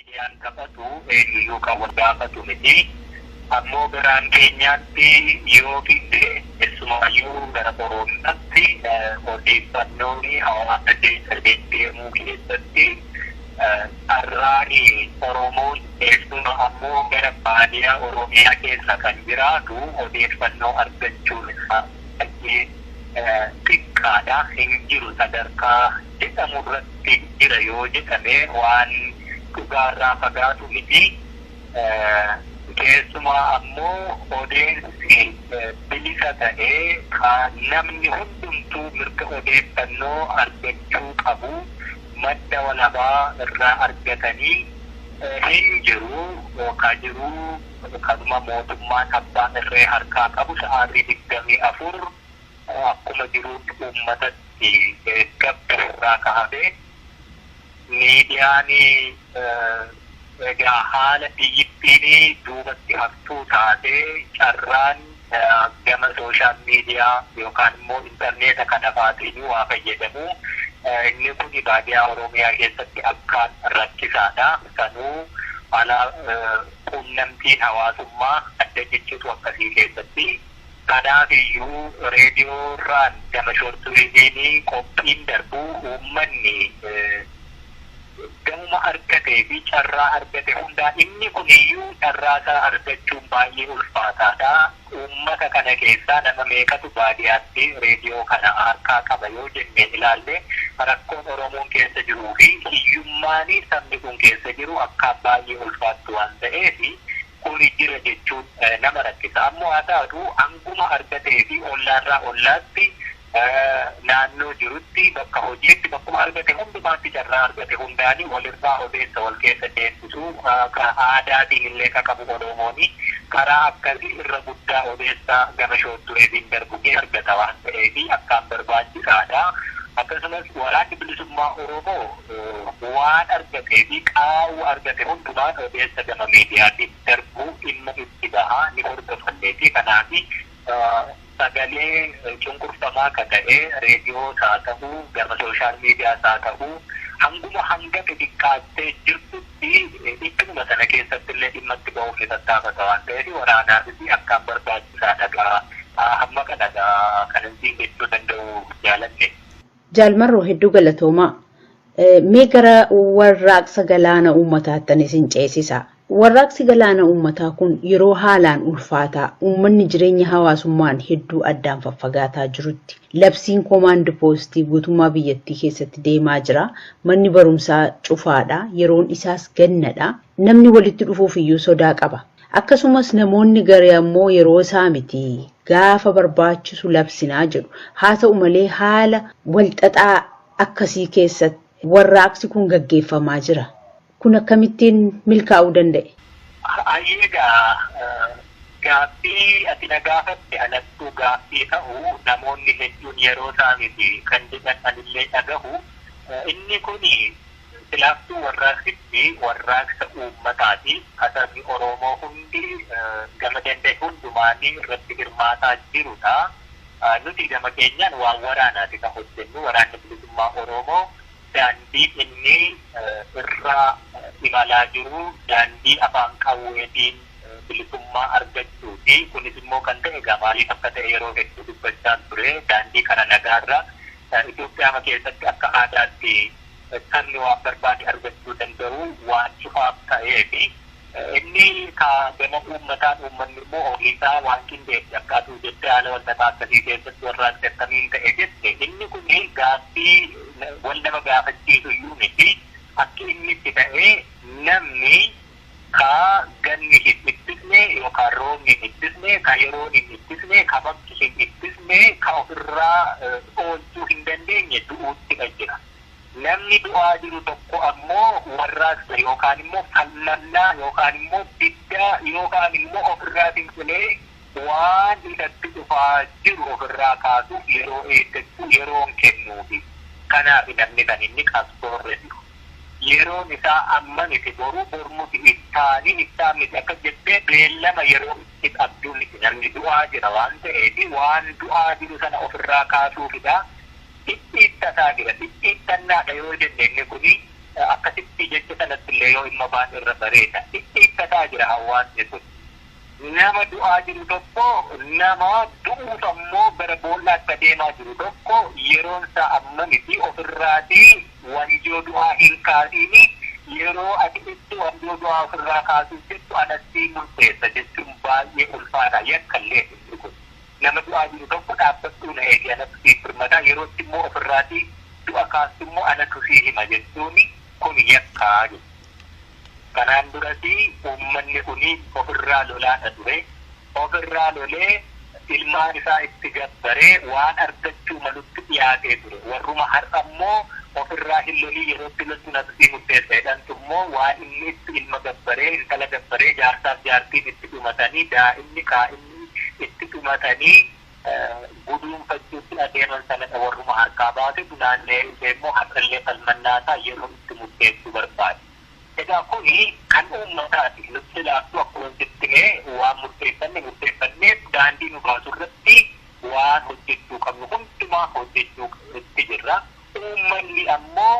Miidiyaan taphatu eenyuyyuu kan wal gaafatu miti. Ammoo garaan keenyaatti yoo fidde keessumaayyuu gara Oromiyaatti odeeffannoon hawaasa keessa deddeemuu keessatti carraan Oromoon keessumaa ammoo gara baadiyaa Oromiyaa keessa kan jiraatu odeeffannoo argachuun isaa baay'ee xiqqaadha. Hin jiru sadarkaa jedhamu irratti jira yoo jedhame waan dhugaarraa fagaatu miti. Keessumaa ammoo odeessi bilisa ta'ee kan namni hundumtuu mirga odeeffannoo argachuu qabu madda walabaa irraa argatanii hin jiru. Ka jiru kanuma mootummaan abbaan irree harkaa qabu sa'aatii 24 akkuma jirutti uummatatti gabbu irraa kaa'ame. Miidiyaan egaa haala biyyittiin duubatti haftuu taatee carraan gama social media yookaan immoo intarneeta kana faatiin waa fayyadamu. Inni kun baadiyaa Oromiyaa keessatti akkaan rakkisaadha. Sanuu haala quunnamtiin hawaasummaa adda ciccitu akkasii keessatti. Kanaaf iyyuu reediyoo irraan gama shortuutiin qophiin darbu uummanni gamuma argatee fi carraa argate hundaa inni kun iyyuu carraa isaa argachuun baay'ee ulfaataadha. Uummata kana keessaa nama meeqatu baadiyaatti reediyoo kana harkaa qaba yoo jennee ilaalle, rakkoon Oromoon keessa jiruu fi hiyyummaan sabni kun keessa jiru akkaan baay'ee ulfaattu waan ta'eef kuni jira jechuun nama rakkisa. Ammoo haa taatu, hanguma argatee fi ollaarraa ollaatti, naannoo jirutti, bakka hojiitti, bakkuma argate hundumaatti, carraa argate hundaanii walirraa odeessa wal keessa deemsisuu aadaatiin illee ka qabu Oromooni karaa akkasii irra guddaa odeessa gama shortwaviin darbu ni argata waan ta'eef akkaan barbaachisaadha. Akkasumas Waraanni Bilisummaa Oromoo waan argatee fi qaawwa argate hundumaan odeessa gama miidiyaatiin darbuu dhimma itti bahaa ni hordofalleeti. Kanaaf sagalee cunqurfamaa ka ta'e reediyoos haa ta'uu, gama social medias haa ta'uu, hanguma hanga xixiqqaattee jirtutti dhiphinuma sana keessatti illee dhimma itti ba'uuf ni tattaafata waan ta'eef waraanaafis akkaan barbaachisaadha gaa. Hamma kana gaa kan hin jechuu danda'u, jaalanne. Jaalmarroo, hedduu galatoomaa. Mee gara Warraaqsa Galaana Uummataattan isin ceesisa. Warraaqsi Galaana Uummataa kun yeroo haalaan ulfaataa uummanni jireenya hawaasummaan hedduu addaan faffagaataa jirutti labsiin koomaand poostii guutummaa biyyattii keessatti deemaa jira. Manni barumsaa cufaadha. Yeroon isaas gannadha. Namni walitti dhufuuf iyyuu sodaa qaba. Akkasumas namoonni garee ammoo yeroo isaa miti, gaafa barbaachisu labsinaa jedhu. Haa ta'u malee, haala walxaxaa akkasii keessatti warraaqsi kun gaggeeffamaa jira. Kun akkamittiin milkaa'uu danda'e? Egaa gaaffii ati na gaafatte anattuu gaaffii ta'u, namoonni hedduun yeroo isaa miti kan jedhan anillee dhagahu. Inni kun silaaftuu warraaqsichi warraaqsa uummataati. Sabni Oromoo hundi gama danda'e hundumaanii irratti hirmaataa jirudha. Nuti gama keenyaan waan waraanaati kan hojjennu. Waraanni Bilisummaa Oromoo daandii inni irra imalaa jiru daandii afaan qawweetiin bilisummaa argachuuti. Kunis immoo kan ta'e egaa maaliif akka ta'e yeroo hedduu dubbachaa ture. Daandii kana nagaarra Itoophiyaa keessatti akka aadaatti sabni waan barbaade argachuu danda'u waan cufaaf ta'eef, inni ka gama uummataan uummanni immoo ofiisaa waan qindeesse. Akka atuu jette, haala walxaxaa akkasii keessatti warraaqsi akkamiin ta'e jette, inni kun gaaffii wal nama gaafachiisu iyyuu miti. Akki inni itti ta'e, namni ka ganni hin ittisne yookaan roobni hin ittisne, ka yeroon hin ittisne, ka bakki hin ittisne, ka ofirraa oolchuu hin dandeenye du'uutti jira. Namni du'aa jiru tokko ammoo warraaqsa yookaan immoo falmannaa yookaan immoo diddaa yookaan immoo ofirraa fincilee waan isatti dhufaa jiru ofirraa kaasuuf yeroo eeggachuu yeroon kennuufi. Kanaaf namni kan inni qabsoorra jiru. Yeroon isaa amma miti, boruu bormuti, ittaanii ittaan miti, akka jettee beellama yeroo itti qabduu miti. Namni du'aa jira waan ta'eef waan du'aa jiru sana ofirraa kaasuufidha. Dhidhiittataa jira. Dhidhiittannaadha yoo jenne, inni kuni Akkasitti jecha sanatti illee yoo dhimma baan irra bareeda. Dhidhiittataa jira hawaasni kun. Nama du'aa jiru tokko, nama du'uuf ammoo gara boollaatti adeemaa jiru tokko, yeroon isaa amma miti, ofirraatii wanjoo du'aa hin kaasiini, yeroo ati itti wanjoo du'aa ofirraa kaasuuf jettu anatti murteessa jechuun baay'ee ulfaata, yakkallee inni kun. Nama du'aa jiru tokko dhaabbadhuu na eegi, anatu siif birmataa, yerootti immoo ofirraatii du'a kaastu immoo anatu sii hima jechuun kun yakkaa jechuudha. Kanaan durasi uummanni kun ofirraa lolaadha ture. Ofirraa lolee ilmaan isaa itti gabbaree waan argachuu malutti dhiyaatee ture. Warruma har'a immoo ofirraa hin lolii, yerootti loltu natu sii murteessa jedhantu immoo waan inni itti ilma gabbaree, intala gabbaree, jaarsaaf jaartiin itti dhumatanii, daa'imni kaa'imni itti dhumatanii guduunfachuutti adeeman sanadha warruma harkaa baasetu naanna'ee dhufee immoo har'allee falmannaasaa yeroo itti murteessuu barbaade. Egaa kuni kan uummataati. Nuti laaftuu akkuma sitti himee waan murteeffanne murteeffanneef daandii nu baasu irratti waan hojjechuu qabnu hundumaa hojjechuu itti jirra. Uummanni ammoo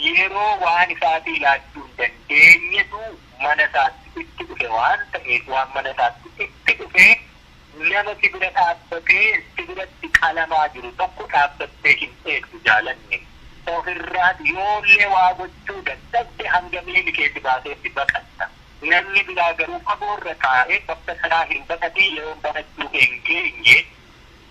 yeroo waan isaatii laachuu hin dandeenyetu mana isaatti itti dhufe waan ta'eef, waan mana isaatti itti dhufe nama si bira dhaabbatee si biratti qalamaa jiru tokko dhaabbattee hin eegdu, jaalanne. Ofirraa yoollee waa gochuu dadhabde hanga miilli keetti baaseetti baqatta. Namni biraa garuu fagoorra taa'ee bakka sanaa hin baqatiin, yeroo baqachuu hin geenye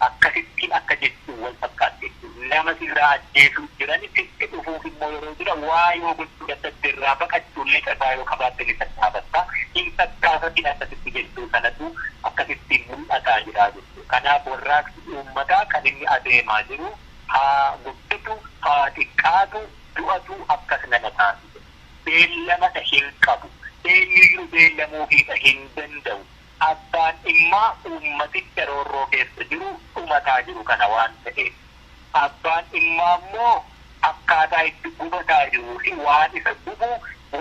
akkasittiin akka jechuun wal fakkaatti jechuudha. Nama sirraa ajjeesuu jiran sitti dhufuuf immoo yeroo jira waa yoo gochuu dadhabde irraa baqachuullee carraa yoo qabaatte ni tattaafatta. Hin tattaafatin akkasitti jechuu sanatu akkasittiin mul'ataa jira jechuudha. Kanaaf warraaqsi uummataa kan inni adeemaa jiru haa guddatu haa xiqqaatu du'atu akkas nama taasise. Beellamata hin qabu. Eenyuyyuu beellamuufiidha hin danda'u. Abbaan dhimmaa uummaticha roorroo keessa jiru dhumataa jiru kana waan ta'eef. Abbaan dhimmaa immoo akkaataa itti gubataa jiruu fi waan isa gubu,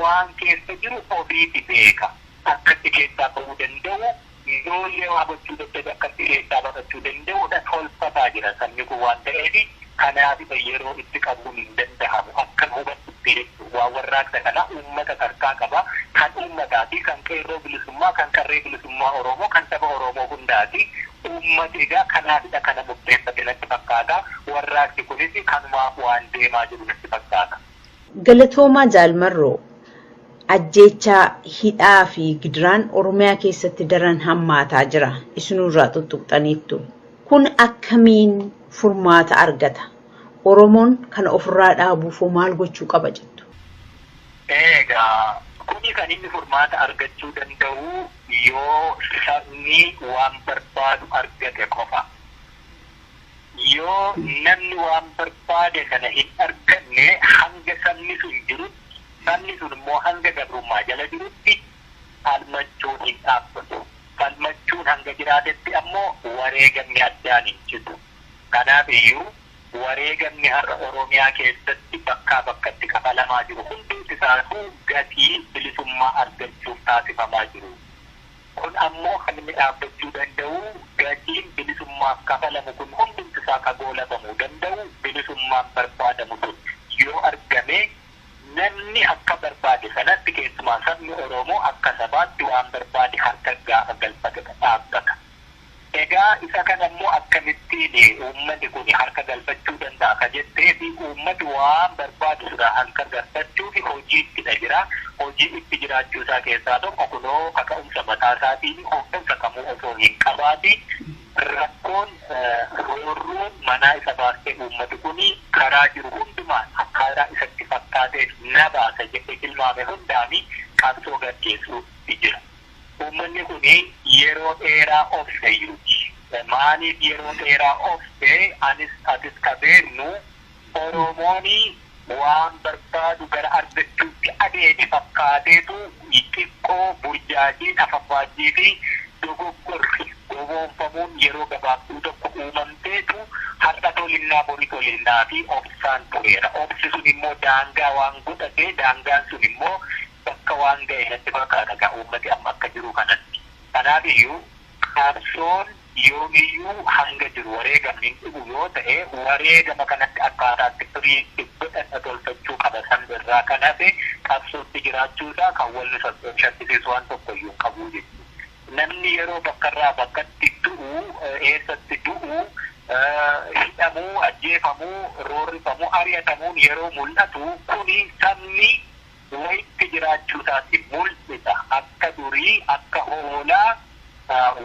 waan keessa jiru ofiiti beeka. Akkatti keessaa bahuu danda'u, ijoollee waa gochuu dadhabe akkatti keessaa baqachuu danda'udha tolfataa jira sabni kun waan ta'eef, kanaafidha yeroo itti qabuun hin danda'amu akkan hubadhutti jechuudha. Waan warraaqsa kana uummata tarkaa qaba, kan uummataa fi kan qeerroo bilisummaa, kan qarree bilisummaa Oromoo, kan saba Oromoo hundaati. Uummati egaa kanaafidha kana murteeffate natti fakkaata. Warraaqsi kunis kanumaaf waan deemaa jiru natti fakkaata. Galatoomaa Jaalmarroo, ajjeechaa, hidhaa fi gidiraan Oromiyaa keessatti daran hammaataa jira. Isinurraa tuttuqxaniittu. Kun akkamiin furmaata argata? Oromoon kana ofirraa dhaabuuf maal gochuu qaba jettu? Egaa kuni kan inni furmaata argachuu danda'u yoo sabni waan barbaadu argate qofa. Yoo namni waan barbaade sana hin arganne, hanga sabni sun jirutti, sabni sun immoo hanga gabrummaa jala jirutti falmachuun hin dhaabbatu. Falmachuun hanga jiraatetti ammoo wareegamni addaan hin citu. Kanaaf iyyuu wareegamni har'a Oromiyaa keessatti bakkaa bakkatti kafalamaa jiru hundumti isaatu gatii bilisummaa argachuuf taasifamaa jiru. Kun ammoo kan inni dhaabbachuu danda'u, gatiin bilisummaaf kafalamu kun hundumti isaa ka goolabamuu danda'u, bilisummaan barbaadamu sun yoo argame, namni akka barbaade sanatti, keessumaa sabni Oromoo akka sabaatti waan barbaade harka gaafa galfate dhaabbata. Egaa isa kana immoo akkamittiin uummanni kun harka galfachuu danda'a ka jettee fi uummati waan barbaadu sura harka galfachuu fi hojiittidha jira. Hojii itti jiraachuu isaa keessaa tokko kunoo kaka'umsa mataa isaatiin hooggansa kamuu osoo hin qabaatiin, rakkoon roorroon manaa isa baastee uummati kun karaa jiru hundumaan akkaataa isatti fakkaateef na baasa jedhee tilmaame hundaani qabsoo gaggeessuutti jira. Uummanni kun yeroo dheeraa obseyyuuti. Maaliif yeroo dheeraa obse? Anis atis ka beeknu, Oromoon waan barbaadu gara argachuutti adeeme fakkaateetu xiqqoo burjaajiin, afaffaajjii fi dogoggorri gowwoomfamuun yeroo gabaabduu tokko uumamteetu har'a tolinnaa bori tolinnaa fi obsaan tureera. Obsi sun immoo daangaa waan godhate, daangaan sun immoo bakka waan ga'e natti fakkaata egaa uummati amma akka jiru kanatti. Kanaaf iyyuu qabsoon yoomiyyuu hanga jiru wareegamni hin dhibu yoo ta'e, wareegama kanatti akkaataatti firii itti godhanna tolfachuu qaba sabni. irraa kan hafe qabsootti jiraachuu isaa kan wal shakkisiisu waan tokko iyyuu hin qabu jechuudha. Namni yeroo bakkarraa bakkatti du'u, eessatti du'u, hidhamuu, ajjeefamuu, roorrifamuu, ari'atamuun yeroo mul'atu kuni sabni wayitti jiraachuu isaati mul'isa. Akka durii akka hoolaa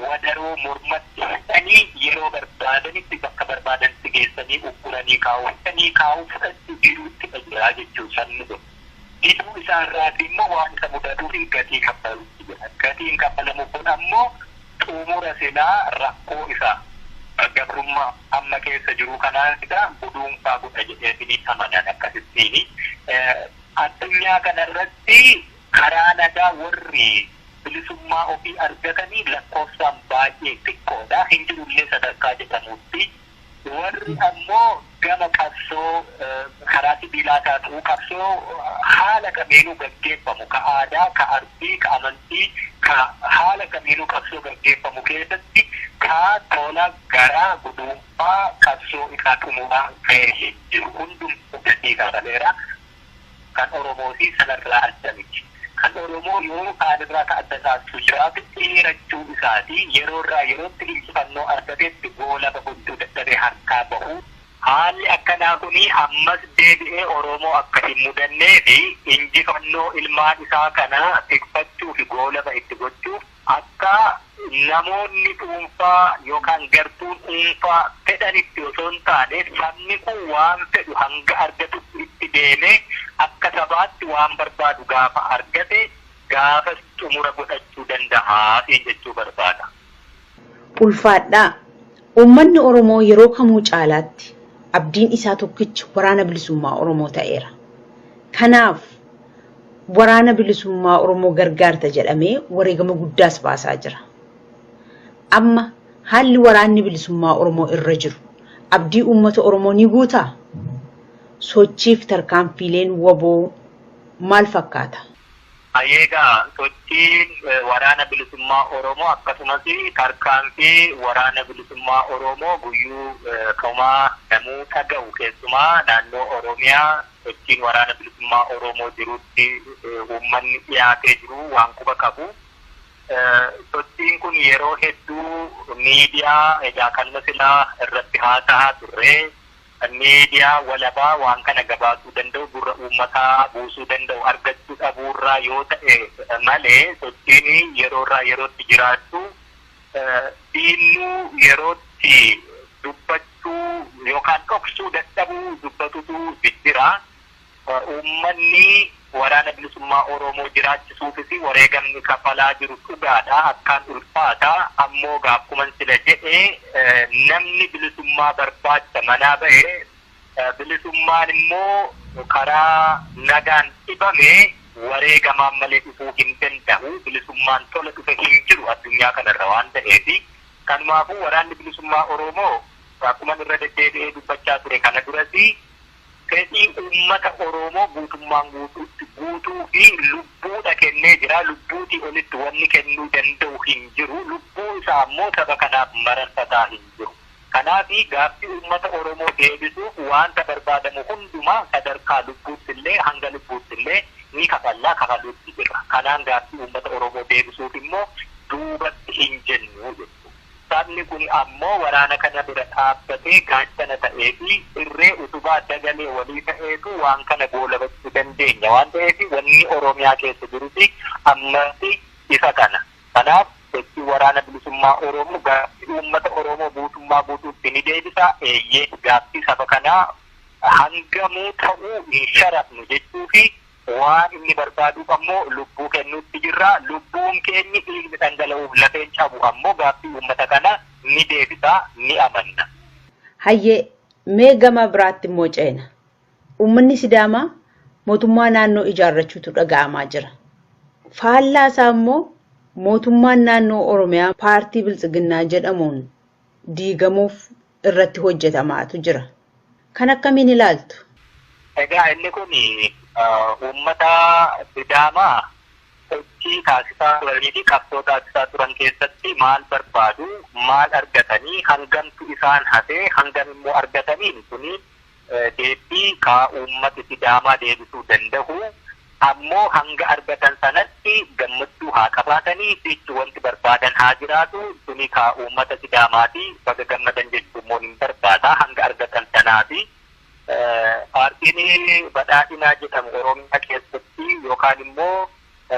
wadaroo mormatti hidhanii yeroo barbaadanitti bakka barbaadanitti geessanii ugguranii kaa'uu hidhanii kaa'uu fudhachuu jiruutti jira jechuun sabni kun. Hidhuu isaarraati immoo waan isa mudatuuf gatii kaffaluutti jira. Gatiin kaffalamu kun ammoo xumura silaa rakkoo isaa gabrummaa amma keessa jiru kanaanidha guduunfaa godha jedheetini amanan akkasittiin. Addunyaa kanarratti karaa nagaa warri bilisummaa ofii argatanii lakkoofsaan baay'ee xiqqoodha. Hin jirullee sadarkaa jedhamutti. Warri ammoo gama qabsoo karaa sibiilaa ta'u qabsoo haala kamiinuu gaggeeffamu ka aadaa, ka artii, ka amantii, ka haala kamiinuu qabsoo gaggeeffamu keessatti ka tola gara guduunfaa qabsoo isaa xumuraa ta'ee jiru hundumtuu gatii kafaleera. Kan Oromooti sanarraa adda miti. Kan Oromoo yoo kaanirraa ka adda taasisu jiraatu dheerachuu isaati yeroorraa yerootti injifannoo argatetti goolaba gochuu dadhabee harkaa bahu. Haalli akkanaa kuni ammas deebi'ee Oromoo akka hin mudannee fi injifannoo ilmaan isaa kana tikfachuu fi goolaba itti gochuuf akka namoonni dhuunfaa yookaan gartuun dhuunfaa fedhanitti osoo hin taane sabni kun waan fedhu hanga argatutti itti deemee akka sabaatti waan barbaadu gaafa argate gaafa xumura godhachuu danda'a jechuu barbaada. Ulfaadhaa uummanni Oromoo yeroo kamuu caalaatti abdiin isaa tokkichi waraana bilisummaa Oromoo ta'eera. Kanaaf waraana bilisummaa Oromoo gargaarta jedhamee wareegama guddaas baasaa jira. Amma haalli waraanni bilisummaa Oromoo irra jiru abdii uummata Oromoo ni guutaa? Sochiif tarkaanfiileen WBO maal fakkaata? Egaa sochiin waraana bilisummaa Oromoo akkasumas tarkaanfii waraana bilisummaa Oromoo guyyuu komaa namuu dhaga'u keessumaa naannoo Oromiyaa sochiin waraana bilisummaa Oromoo jirutti uummanni dhiyaatee jiru waan quba qabu. Sochiin kun yeroo hedduu miidiyaa egaa kanuma silaa irratti haasa'aa turre miidiyaa walabaa waan kana gabaasuu danda'u gurra uummataa buusuu danda'u argachuu dhabuurraa yoo ta'e malee sochiin yeroorraa yerootti jiraachuu diinnuu yerootti dubbachuu yookaan dhoksuu dadhabuu dubbatutu jira. Uummanni waraana bilisummaa Oromoo jiraachisuufis wareegamni kafalaa jiru dhugaadha. Akkaan ulfaata. Ammoo akkuma sila jedhee namni bilisummaa barbaacha manaa ba'e bilisummaan immoo karaa nagaan dhibame wareegamaan malee dhufuu hin danda'u. Bilisummaan tola dhufe hin jiru addunyaa kanarra waan ta'eef. Kanumaafuu waraanni bilisummaa Oromoo akkuma irra deddeebi'ee dubbachaa ture kana durasi fedhii uummata Oromoo guutummaan guutuutti guutuu fi lubbuudha kennee jira. Lubbuutii olitti wanni kennuu danda'u hin jiru. Lubbuu isaa immoo saba kanaaf mararfataa hin jiru. Kanaaf gaaffii uummata Oromoo deebisuuf wanta barbaadamu hundumaa sadarkaa lubbuutti illee hanga lubbuutti illee ni kafallaa kafaluutti jira. Kanaan gaaffii uummata Oromoo deebisuuf immoo duubatti hin jennu jechuudha. Sabni kun ammoo waraana kana bira dhaabbatee gaachana ta'ee fi irree utubaa dagalee walii ta'eetu waan kana goolabachuu dandeenya waan ta'eef wanni Oromiyaa keessa jiruti ammatti isa kana. Kanaaf sochii waraana bilisummaa Oromoo gaaffii uummata Oromoo guutummaa guutuutti ni deebisa. Eeyyee gaaffii saba kanaa hangamuu ta'uu hin sharafnu jechuu fi waan inni barbaaduuf ammoo lubbuu kennuutti jirra. Lubbuun keenyi dhiigni dhangala'uuf lafeen cabu ammoo gaaffii uummata kana ni deebisa, ni amanna. Hayyee mee gama biraatti immoo ceena. Uummanni Sidaamaa mootummaa naannoo ijaarrachuutu dhaga'amaa jira. Faallaa isaa immoo mootummaan naannoo Oromiyaa paartii Biltsiginnaa jedhamuun diigamuuf irratti hojjetamaatu jira. Kan akkamiin ilaaltu? Egaa inni kun uummata Sidaamaa sochii taasisaa turanii fi qabsoo taasisaa turan keessatti maal barbaadu, maal argatanii, hangamtu isaan hafee, hangam immoo argataniin kuni Deebbii kaa uummati Sidaamaa deebisuu danda'u ammoo hanga argatan sanatti gammachuu haa qabaatanii, sichi wanti barbaadan haa jiraatu, suni kaa uummata Sidaamaati baga gammadan jechuu immoo hin barbaada hanga argatan sanaati. Paartiin badhaadhinaa jedhamu Oromiyaa keessatti yookaan immoo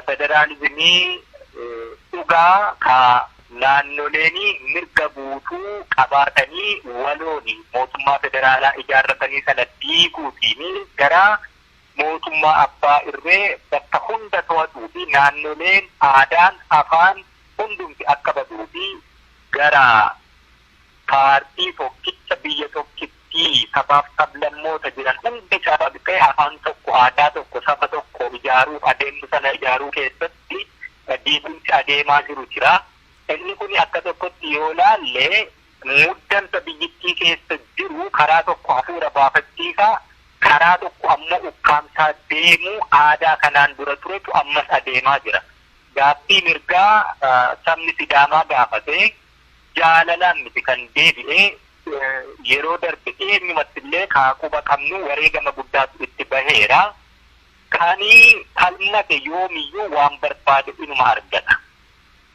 federaalizimii dhugaa ka naannoleen mirga guutuu qabaatanii walooni mootummaa federaalaa ijaarratanii sana diiguutiin gara mootummaa abbaa irree bakka hunda to'atuu fi naannoleen aadaan afaan hundumti akka baduu fi gara paartii tokkicha biyya tokkittii sabaaf sablammoota jiran hunda cabaqxee afaan tokko, aadaa tokko, saba tokko ijaaruu adeemsa sana ijaaruu keessatti diigumsi adeemaa jiru jira. Inni kun akka tokkotti yoo laalle muddamsa biyyittii keessa jiru karaa tokko hafuura baafachiisaa, karaa tokko ammoo ukkaamsaa deemuu aadaa kanaan dura turetu ammas adeemaa jira. Gaaffii mirgaa sabni Sidaamaa gaafatee jaalalaan miti kan deebi'ee, yeroo darbe eenyumatti illee kaaquba qabnu wareegama guddaatu itti baheera. Kani falmate yoomiyyuu waan barbaade inuma argata.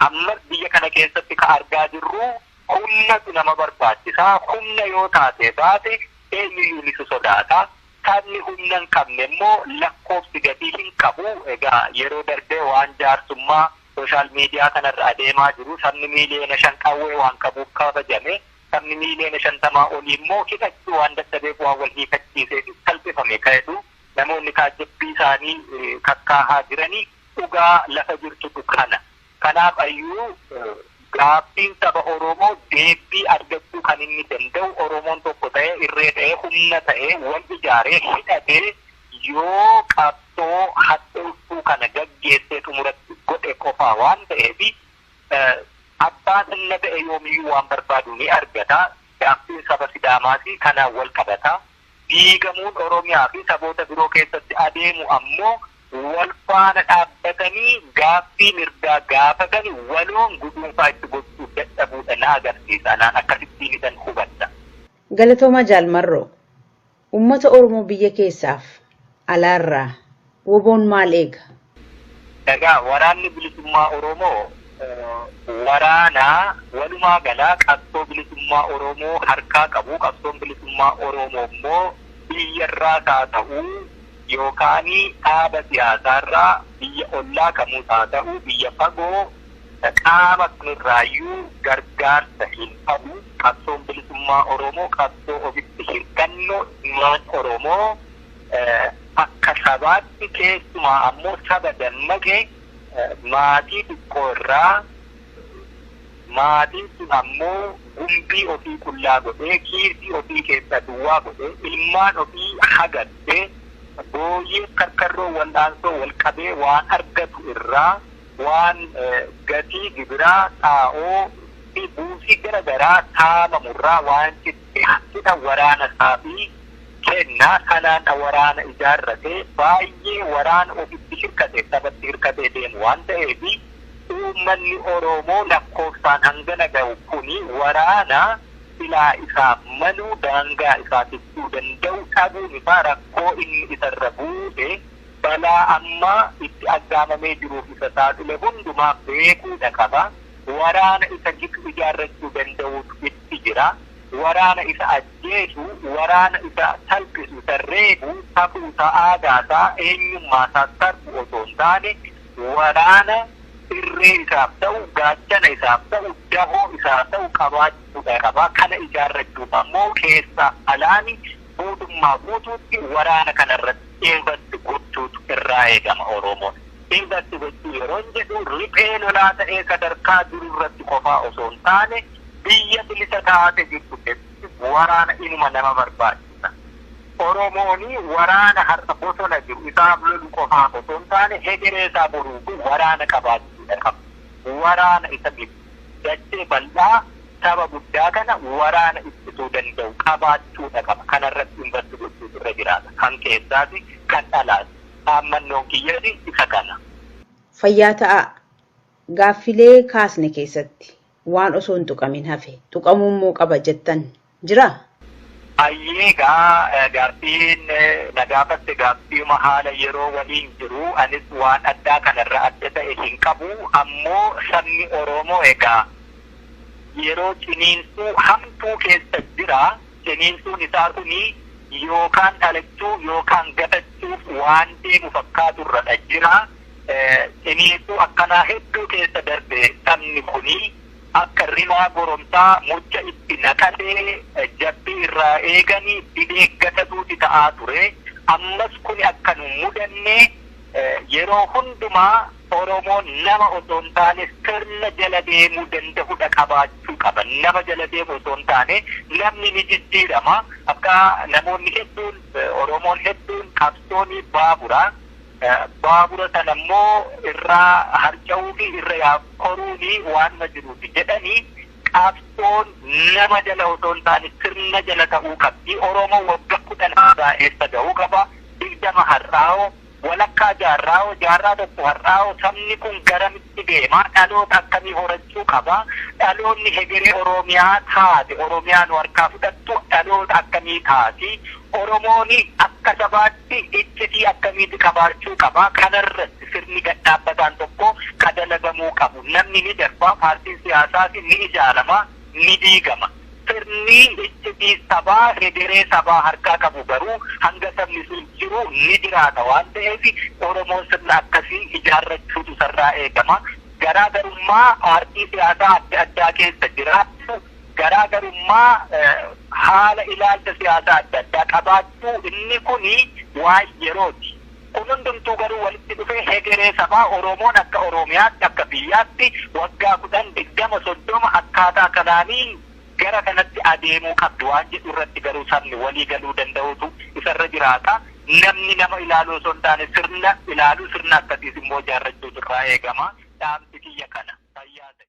Ammas biyya kana keessatti ka argaa jirru humnatu nama barbaachisa. Humna yoo taate baate eenyuyyuu ni sodaata. Sabni humna hin qabne immoo lakkoofsi gatii hin qabu. Egaa yeroo darbee waan jaarsummaa social media kanarra adeemaa jiru, sabni 5 miiliyoona qawwee waan qabuuf kabajame, sabni 50 miiliyoona olii immoo hidhachuu waan dadhabeef waan wal hiikachiisee salphifame ka'edhu. Namoonni taajjabbii isaanii kakkaahaa jiranii dhugaa lafa jirtutu kana. Kanaaf ayyuu gaaffiin saba Oromoo deebii argachuu kan inni danda'u Oromoon tokko ta'ee, irree ta'ee, humna ta'ee, wal ijaaree, hidhatee yoo qabsoo hadhooftuu kana gaggeessee xumuratti godhe qofaa waan ta'eef, abbaan humna ta'e yoomiyyuu waan barbaadu ni argata. Gaaffiin saba Sidaamaas kanaan wal qabata. Diigamuun Oromiyaa fi saboota biroo keessatti adeemu ammoo wal faana dhaabbatanii gaaffii mirgaa gaafatanii waloon guduunfaa itti gochuu dadhabuudha na agarsiisa. Naan akkasittiin isan hubadha. Galatoomaa Jaalmarroo, uummata Oromoo biyya keessaaf alaarraa WBOn maal eega? Egaa waraanni bilisummaa Oromoo waraana walumaa galaa qabsoo bilisummaa Oromoo harkaa qabu. Qabsoon bilisummaa Oromoo immoo biyyarraas haa ta'u yookaan dhaaba siyaasaarraa, biyya ollaa kamuus haa ta'u, biyya fagoo, qaama kamirraayyuu gargaarsa hin qabu. Qabsoon bilisummaa Oromoo qabsoo ofitti hirkannoo ilmaan Oromoo akka sabaatti, keessumaa ammoo saba dammaqe, maatii xiqqoo irraa, maatiin sun ammoo gumbii ofii qullaa godhee, kiisii ofii keessaa duwwaa godhee, ilmaan ofii hagattee, booyyee karkarroo wal'aansoo wal qabee waan argatu irraa, waan gatii gibiraa, xaa'oo fi buusii gara garaa saamamurraa waan hidha waraana isaa fi kennaa kanaan waraana ijaarratee, baay'ee waraana ofitti hirkate, sabatti hirkatee deemu waan ta'eef, uummanni Oromoo lakkoofsaan hangana ga'u kuni waraana silaa isaaf maluu, daangaa isaa tiksuu danda'u dhabuun isaa rakkoo inni isarra buuse, balaa amma itti aggaamamee jiruuf isa saaxile hundumaa beekuudha qaba. Waraana isa gitu ijaarrachuu danda'uutu itti jira. Waraana isa ajjeesu, waraana isa salphisu, isa reebu, safuusaa, aadaasaa, eenyummaasaa sarbu osoo hin taane, waraana irree isaaf ta'u, gaachana isaaf ta'u, dahoo isaaf ta'u qabaachuudha qaba. Kana ijaarrachuuf ammoo keessaa alaani guutummaa guutuutti waraana kanarratti invest gochuutu irraa eegama Oromoon. Invest gochuu yeroo jedhu riphee lolaa ta'ee sadarkaa jirurratti qofaa osoo hin taane, biyya bilisa taate jirtu keessatti waraana inuma nama barbaachisa. Oromooni waraana har'a bosona jiru isaaf lolu qofaaf osoo hin taane, hegeree isaa boruufu waraana qabaachuudha qaba. Waraana isa bitu dachee bal'aa saba guddaa kana waraana ittisuu danda'u qabaachuudha qaba. Kanarratti invest gochuutu irra jiraata. Kan keessaati kan dhalaati. Dhaammannoon kiyyasi isa kana. Fayyaa ta'aa. Gaaffilee kaasne keessatti waan osoo hin tuqamin hafe, tuqamuu immoo qaba jettan jiraa? Hayyee, egaa gaaffiin na gaafatte gaaffiuma haala yeroo waliin jiru. Anis waan addaa kanarra adda ta'e hin qabu. Ammoo sabni Oromoo egaa yeroo ciniinsuu hamtuu keessa jira. Ciniinsuun isaa kuni yookaan dhalachuu yookaan gatachuuf waan deemu fakkaaturradha jira. Ciniinsuu akkanaa hedduu keessa darbe sabni kuni. Akka rimaa goromsaa mucha itti naqatee jabbii irraa eeganii didee gatatuuti ta'aa ture. Ammas kuni akka nu mudanne yeroo hundumaa Oromoon nama osoo hin taane sirna jala deemuu danda'udha qabaachuu qaba. Nama jala deemu osoo hin taane, namni ni jijjiirama. Akka namoonni hedduun, Oromoon hedduun, qabsoon baabura. Baabura sana immoo irraa harca'uu fi irra koruuni waanuma jiruuti jedhanii, qabsoon nama jala osoo hin taane sirna jala ta'uu qabdi. Oromoo waggaa 10 har'aa eessa ga'uu qaba? 20 har'aa'oo, walakkaa jaarraa'oo, jaarraa tokko har'aa'oo sabni kun garamitti deema? Dhaloota akkamii horachuu qaba? Dhaloonni hegeree Oromiyaa taate, Oromiyaa nu harkaa fudhattu dhaloota akkamii taati? Oromoon akka sabaatti iccitii akkamiiti qabaachuu qaba? Kanarratti sirni gadhaabbataan tokko ka dalagamuu qabu. Namni ni darba, paartiin siyaasaas ni ijaarama, ni diigama. Sirni iccitii sabaa, hegeree sabaa harkaa qabu garuu hanga sabni sun jiru ni jiraata waan ta'eef, Oromoon sirna akkasii ijaarrachuutu sarraa eegama. Garaagarummaa paartii siyaasaa adda addaa keessa jiraachuu, garaagarummaa haala ilaalcha siyaasaa adda addaa qabaachuu, inni kuni waan yerooti. Kun hundumtuu garuu walitti dhufee hegeree sabaa, Oromoon akka Oromiyaatti, akka biyyaatti waggaa 10, 20, 30 akkaataa kanaanii gara kanatti adeemuu qabdu waan jedhu irratti garuu sabni walii galuu danda'utu isarra jiraata. Namni nama ilaaluu osoo hin taane sirna ilaaluu, sirna akkasiis immoo ijaarrachuutu irraa eegama. Dhaamsi kiyya kana. Fayyaa ta'e.